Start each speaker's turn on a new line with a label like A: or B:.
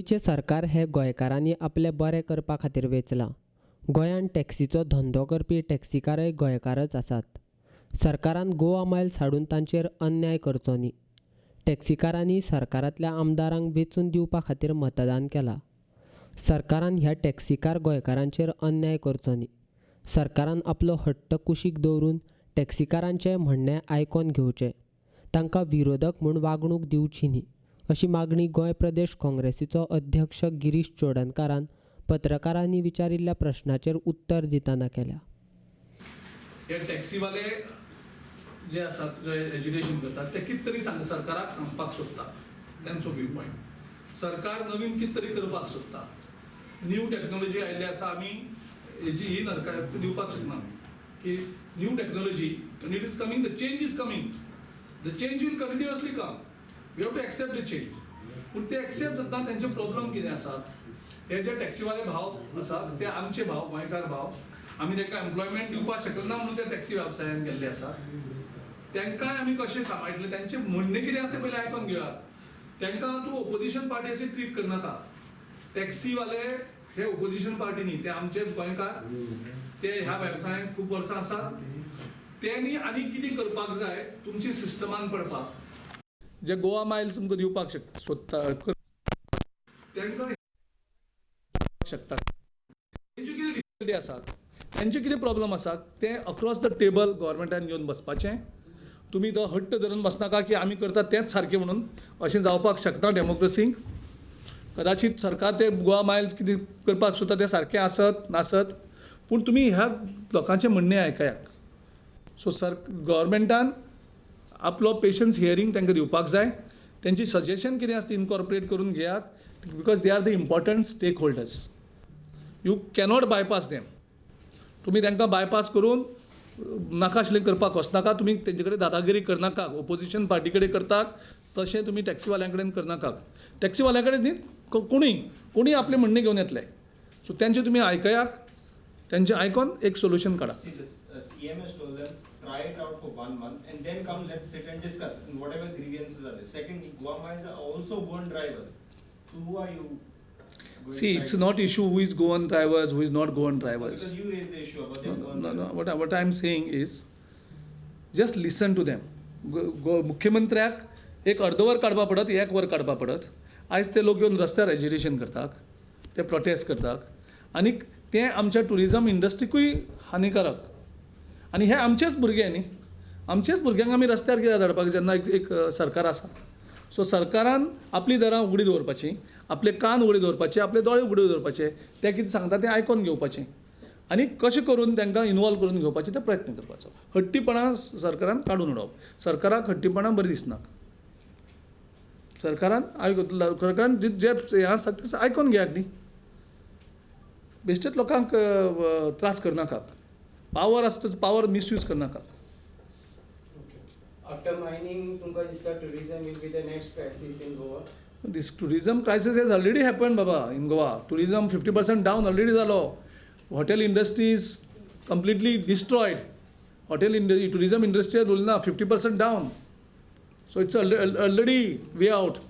A: गोंयचें सरकार हें गोंयकारांनी आपलें बरें करपा खातीर वेंचलां. गोंयांत टॅक्सीचो धंदो करपी टॅक्सीकारय गोंयकारच आसात. सरकारान गोवा मायल्स हाडून तांचेर अन्याय करचो न्ही. टॅक्सीकारांनी सरकारांतल्या आमदारांक वेंचून दिवपा खातीर मतदान केलां. सरकारान ह्या टॅक्सीकार गोंयकारांचेर अन्याय करचो न्ही. सरकारान आपलो हट्ट कुशीक दवरून टॅक्सीकारांचें म्हणणें आयकोन घेवचें. तांकां विरोधक म्हूण वागणूक दिवची न्ही, अशी मागणी गोंय प्रदेश काँग्रेसीचो अध्यक्ष गिरीश चोडणकारान पत्रकारांनी विचारिल्ल्या प्रश्नाचेर उत्तर दितना केल्या.
B: हे टॅक्सीवाले जे आसात, जे एजिटेशन करतात, ते कितें तरी सांग सरकाराक सांगपाक सोदता तेंचो व्यू पॉयंट. सरकार नवीन कितें तरी करपाक सोदता. न्यू टॅक्नोलॉजी आयिल्ली आसा. आमी हेजी ही नरका दिवपाक शकना की new technology, it is coming, the change is coming, the change will continuously come. We have to accept the change. पूण ते एक्सेप्ट जातना तेंचे प्रॉब्लम कितें आसात, हे जे टॅक्सीवाले भाव आसात ते आमचे भाव, गोंयकार भाव, आमी तांकां एम्प्लॉयमेंट दिवपाक शकना म्हणून ते टॅक्सी वेवसायान गेल्ले आसात. तांकांय आमी कशें सांबाळटले, तांचें म्हणणें कितें आसा तें पयलीं आयकोन घेवया. तांकां तूं ओपोजिशन पार्टी अशी ट्रीट करनाका. टॅक्सीवाले हे ओपोजिशन पार्टी न्ही, ते आमचेच गोंयकार, ते ह्या वेवसायान खूब वर्सां आसात. तेणी आनी कितें करपाक जाय तुमची सिस्टमान पडपाक, जे गोवा मायल्स तुमकां दिवपाक सोदता तांकां शकता, तेंच्यो कितें डिफिकल्टी आसात, तेंचे कितें प्रॉब्लम आसात, ते अक्रॉस the table गव्हर्मेंटान येवन बसपाचें. तुमी तो हट्ट धरून बसनाका की आमी करतात तेंच सारकें म्हणून. अशें जावपाक शकना डेमोक्रेसीक. कदाचित सरकार ते गोवा मायल्स कितें करपाक सोदता तें सारकें आसत नासत, पूण तुमी ह्या लोकांचें म्हणणें आयकयात. सो सर, गव्हर्मेंटान आपलो पेशन्स हियरींग तांकां दिवपाक जाय. तेंची सजेशन कितें आसा ती इनकॉर्पोरेट करून घेयात, because they are the important stake holders. You cannot bypass them. तुमी तांकां बायपास करून नाका आशिल्लें करपाक वचनाका. तुमी तेंचे कडेन दादागिरी करनाका. ओपोजिशन पार्टी कडेन करतात तशें तुमी टॅक्सीवाल्यां कडेन करनाका. टॅक्सीवाल्यां कडेन न्ही, कोणूय कोणूय आपलें म्हणणें घेवन येतले. सो तेंचें तुमी आयकयात, तेंचें आयकोन एक सोल्युशन काडा.
C: See, this CM has told them, try it out for one month and then come, let's sit and discuss and whatever grievances are there. Secondly, Goa Miles are also Goan drivers. So who are you going
B: See,
C: to
B: it's
C: try to-
B: not issue who is Goan drivers, who is not Goan drivers.
C: Because you raised the issue about
B: No,
C: the Goan
B: no,
C: drivers.
B: What I am saying is, just listen to them. मुख्यमंत्र्याक एक अर्द वर काडपा पडत, एक वर काडपा पडत, आयज ते लोक येवन रस्त्यार एजिटेशन करतात, ते प्रोटेस्ट करतात आनी तें आमच्या ट्युरिजम इंडस्ट्रीकूय हानिकारक. आनी हे आमचेच भुरगे न्ही, आमचेच भुरग्यांक आमी रस्त्यार कित्याक धाडपाक जेन्ना एक एक सरकार आसा. सो सरकारान आपली दारां उगडी दवरपाची, आपले कान उगडे दवरपाचे, आपले दोळे उगडे दवरपाचे, ते कितें सांगता तें आयकोन घेवपाचें आनी कशें करून तांकां इनवॉल्व करून घेवपाचें ते प्रयत्न करपाचो. हट्टीपणां सरकारान काडून उडोवप. सरकाराक हट्टीपणां बरीं दिसना. सरकारान आयक, सरकारान जे हें आसा तें आयकोन घेयात न्ही. बेश्टेच लोकांक त्रास करनाकात. पावर आसता, पावर मिसयूज करनाकात.
D: After mining, तुमकां दिसता tourism will be the next crisis in Goa?
B: This tourism crisis has already happened, Baba, in Goa. Tourism 50% down already जालो. Hotel industry is completely destroyed. Hotel tourism industry उरना, 50% down. So it's already way out.